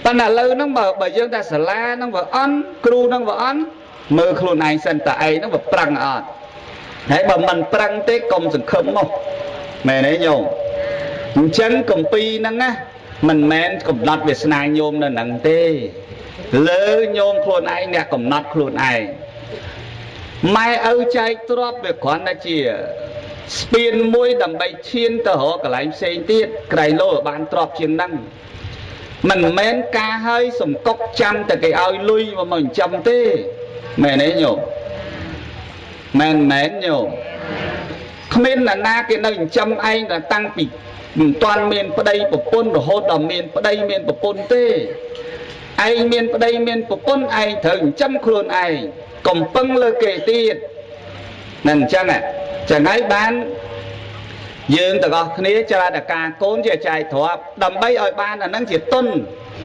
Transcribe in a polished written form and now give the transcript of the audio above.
ប៉ុន្តែឥឡូវហ្នឹង បើយើងតែសាលាហ្នឹងវាអន់ គ្រូហ្នឹងវាអន់ មើលខ្លួនឯងសិន តើឯងហ្នឹងវាប្រឹងអត់? ហើយបើមិនប្រឹងទេ កុំសង្ឃឹមមក មែនទេញោម? អញ្ចឹងកម្ពីហ្នឹងណា មិនមែនកំណត់វាសនាញោមនៅហ្នឹងទេ លើញោមខ្លួនឯងអ្នកកំណត់ខ្លួនឯង។ ម៉ែឪចែកទ្រព្យ វាគ្រាន់តែជាស្ពានមួយដើម្បីឈានទៅរកកន្លែងផ្សេងទៀត ក្រៃលោបានទ្រព្យជាងហ្នឹង មិនមែនការឲ្យសង្កុកចាំតែគេឲ្យលុយមកចិញ្ចឹមទេ មែនទេញោម? មែនមែនញោម? គ្មាននរណាគេនៅចិញ្ចឹមឯងតែតាំងពីមិនទាន់មានប្តីប្រពន្ធ រហូតដល់មានប្តីមានប្រពន្ធទេ។ ឯងមានប្តីមានប្រពន្ធ ឯងត្រូវចិញ្ចឹមខ្លួនឯង កុំពឹងលើគេទៀតនឹង។ អញ្ចឹងចឹងហើយបានយើងទាំងអស់គ្នាច្រើនតែការកូនជាចែកទ្រព្យ ដើម្បីឲ្យបានអានឹងជាទុន